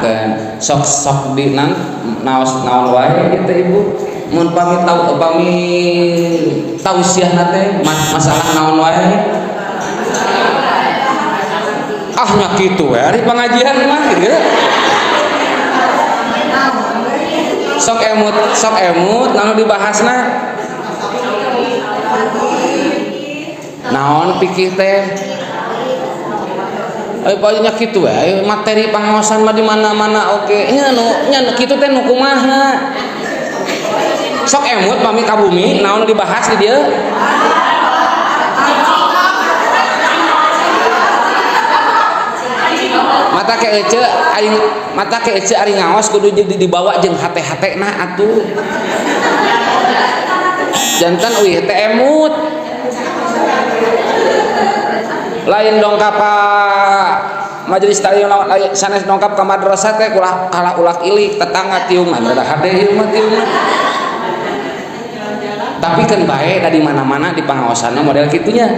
Kan sok-sok di nang naos naon wae gitu ibu. Mun pami tau pami tausiahna teh masalah naon wae. Ah nya kitu we ari pengajian mah gitu. Sok emut naon dibahasna? Naon pikir teh? Ayo pokoknya kitu we, materi pangaosan mah di mana-mana oke. Nya nu nya kitu teh nu kumaha? Sok emut pami ka bumi naon dibahas di dieu? Mata ke ece aing mata ke ece ari ngaos kudu dibawa jeung hate-hatena atuh. Jantan uih teh emut. Lain dongkap ka majelis taklim sanes dongkap ka madrasah teh ulah kalah ulak ilik tetangga tiungan rada hade ieu mah tiungan. Tapi kan bae da di mana-mana di pangaosanna model kitunya.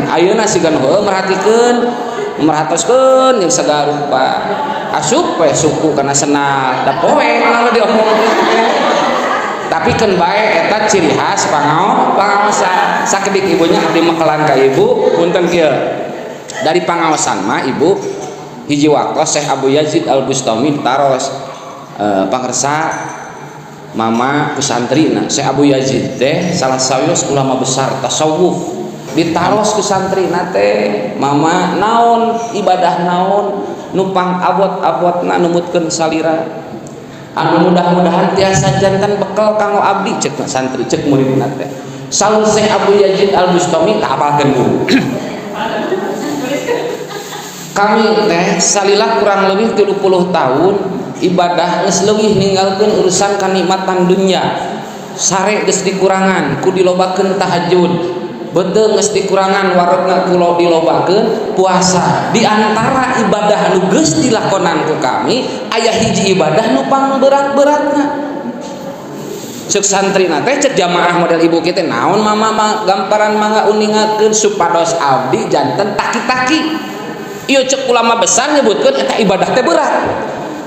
Ayeuna sigan heueuh merhatikeun merhatoskeun jeung sagala rupa. Asup we suku kana senal da poe kalau diomongkeun. Tapi kan bae eta ciri khas pangaosan. Sakedik ibunya abdi mekelan ka ibu punten kieu. Dari pangaosan mah ibu hiji waktu Syekh Abu Yazid Al Bustami taros pangersa mama ku santrina. Syekh Abu Yazid teh salah sawios ulama besar tasawuf. Ditaros ku santrina teh mama naon ibadah naon nu pang abot-abotna numutkeun salira. Anu mudah-mudahan tiasa jantan bekal kanggo abdi cek santri cek muridna teh. Saur Syekh Abu Yazid Al Bustami tak apalkeun bu. Kami teh salila kurang lebih 30 tahun ibadah geus leuwih ninggalkeun urusan kanikmatan dunya. Sare geus dikurangan ku dilobakeun tahajud. Beuteung geus dikurangan waretna ku dilobakeun puasa. Di antara ibadah nu geus dilakonan ku kami aya hiji ibadah nu pangberat-beratna. Cek santrina teh cek jamaah model ibu kita naon mama gamparan mangga uningakeun supados abdi janten taki-taki. Ieu cek ulama besar nyebutkeun eta ibadah teh berat.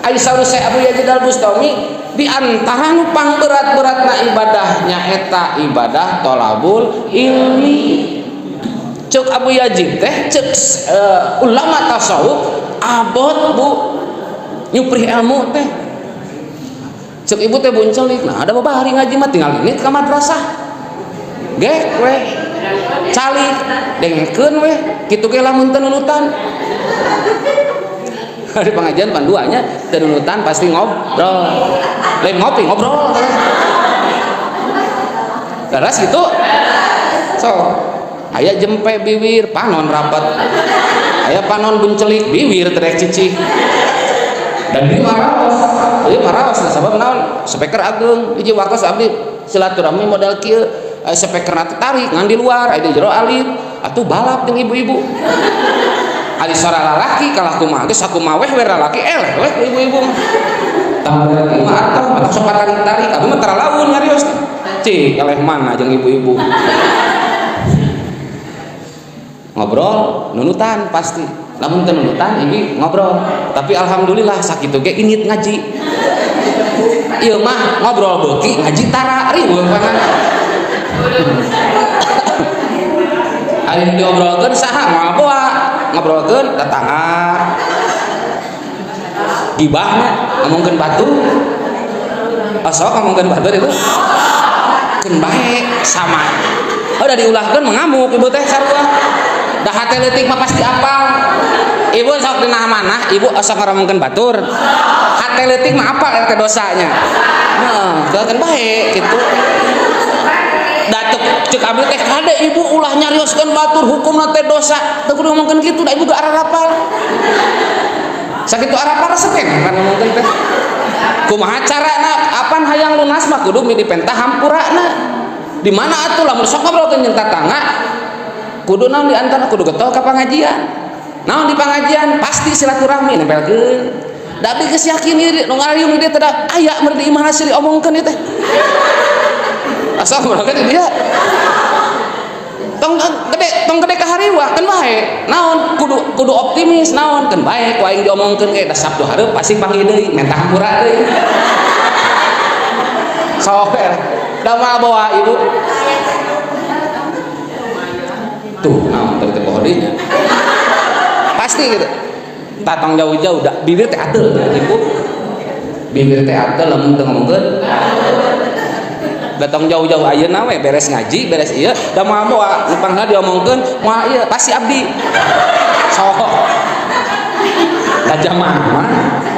Ari saur Syekh Abu Yazid Al Bustami di antara nu pangberat-beratna ibadahnya eta ibadah tolabul ilmi. Cek Abu Yazid teh cek ulama tasawuf abot bu nyuprih ilmu teh. Cek ibu teh buncelik, nah ada babari ngaji mah tinggal ini ke madrasah. Gek we calik dengekeun we kitu ge lamun teu nunutan. Di pengajian panduannya teu nunutan pasti ngobrol. Lain ngopi ngobrol. Terus gitu. So, aya jempe biwir panon rapat. Aya panon buncelik biwir terek cicik. Dan di maraos, ieu maraos sabab naon? Speaker ageung hiji waktos abdi silaturahmi model kieu, speakerna teh tarik ngan di luar, aya di jero alit, atuh balap jeung ibu-ibu. Ari sora lalaki kalah kumaha geus sakumaha weh we lalaki eleh weh ibu-ibu mah. Tambah mah atuh matak sok tarik-tarik, abdi mah tara laun nyarios. Cik eleh mana jeung ibu-ibu. Ngobrol nunutan pasti. Lamun teu nunutan ibi ngobrol. Tapi alhamdulillah sakitu ge indit ngaji. Ieu mah ngobrol beuki ngaji tara riweuh pangan. Ari diobrolkeun saha moal boa, ngobrolkeun tetangga. Gibahna ngomongkeun batur. Osok ngomongkeun batur itu. Keun bae sama. Udah diulahkeun mengamuk ibu teh sarua. Dah hate leutik mah pasti apal. Ibu sok dina manah, ibu osok ngomongkeun batur. Hate leutik mah apal eta dosanya. Heeh, keun bae kitu. Datuk cek abdi teh kade ibu ulah nyarioskeun batur hukumna teh dosa. Teu kudu ngomongkeun kitu da ibu ge ararapal. Sakitu arapal resep kan ngomongkeun teh. Kumaha carana apan hayang lunas mah kudu dipentah hampurana. Di mana atuh lamun sok ngobrolkeun jeung tatangga kudu naon di antara kudu getol ka pangajian. Naon di pangajian pasti silaturahmi nempelkeun. Da abdi geus yakin ieu nu ngariung di dieu teh aya mun di imah hasil diomongkeun ieu teh. Asal ngobrolkeun di dia. Tong gede gede, tong gede kahariwang kan bae. Naon kudu kudu optimis naon kan bae ku aing diomongkeun ge da Sabtu hareup pasti panggil deui, menta hampura deui. Sok da mah bawa ibu. Tuh naon teh teh dinya. Pasti gitu. Tatong jauh-jauh da bibir teh ateul ibu. Bibir teh ateul lamun teu ngomongkeun. Datang jauh-jauh ayeuna we beres ngaji, beres ieu, da moal bawa nu pangna diomongkeun, moal ieu pasti abdi. Sok. Da jamaah mah,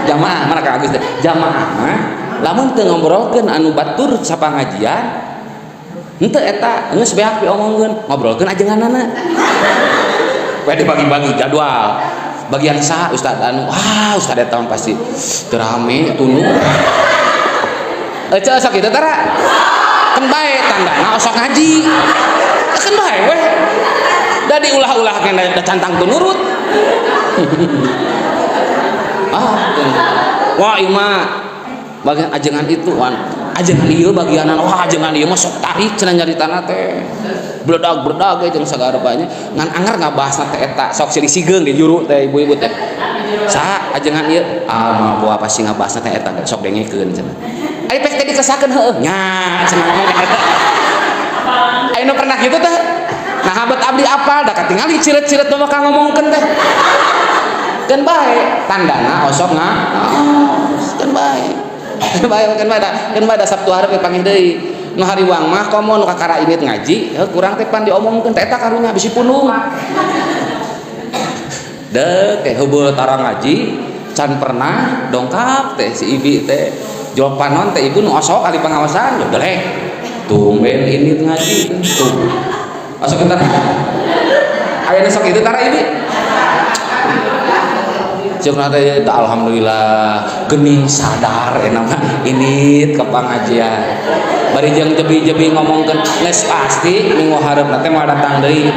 jamaah mana Kang Agus teh? Jamaah mah lamun teu ngobrolkeun anu batur sapangajian, henteu eta geus beak diomongkeun, ngobrolkeun ajenganana. We dibagi-bagi jadwal. Bagian saha ustad anu, wah ustad eta mah pasti teu rame tunduh. Ece sok kitu tara? Kan bae tandana osok ngaji. Kan bae weh. Da diulah-ulah kena da cantang teu nurut. Ah, wah ieu mah bagian ajengan itu wan ajengan ieu bagianan wah ajengan ieu mah sok tarik cenah nyaritana teh bledag bledag jeung sagarupanya ngan anggar ngabahasna teh eta sok silih sigeung di juru teh ibu-ibu teh saha ajengan ieu ah mah buah pasti ngabahasna teh eta sok dengekeun cenah ari pek teh dikesakeun heueuh nya cenah ngomong ka eta aya nu pernah kitu teh nah habat abdi apal da katingali ciret-ciret mah bakal ngomongkeun teh kan bae tandana osok nga oh, kan bae kan bae kan bae kan bae da Sabtu hareup panggih deui nu hariwang mah komo nu kakara indit ngaji heuh kurang teh pan diomongkeun teh eta karunya bisi pundung dek teh hubul tarang ngaji can pernah dongkap teh si ibi teh jawab panon teh ibu nu osok kali pengawasan delek tumben indit ngaji tuh osok kita aya nu sok itu tara ibi cek teh alhamdulillah gening sadar enak mah ini ke pengajian bari jeung jebi-jebi ngomongkeun geus pasti minggu hareupna teh moal datang deui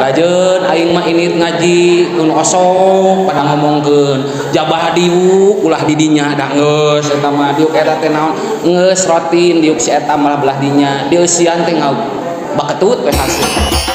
rajeun aing mah ini ngaji kun osok pada ngomongkeun jabah diuk ulah di dinya da geus eta mah diuk eta teh naon geus rotin diuk si eta malah belah dinya dieusian teh baketut we hasil.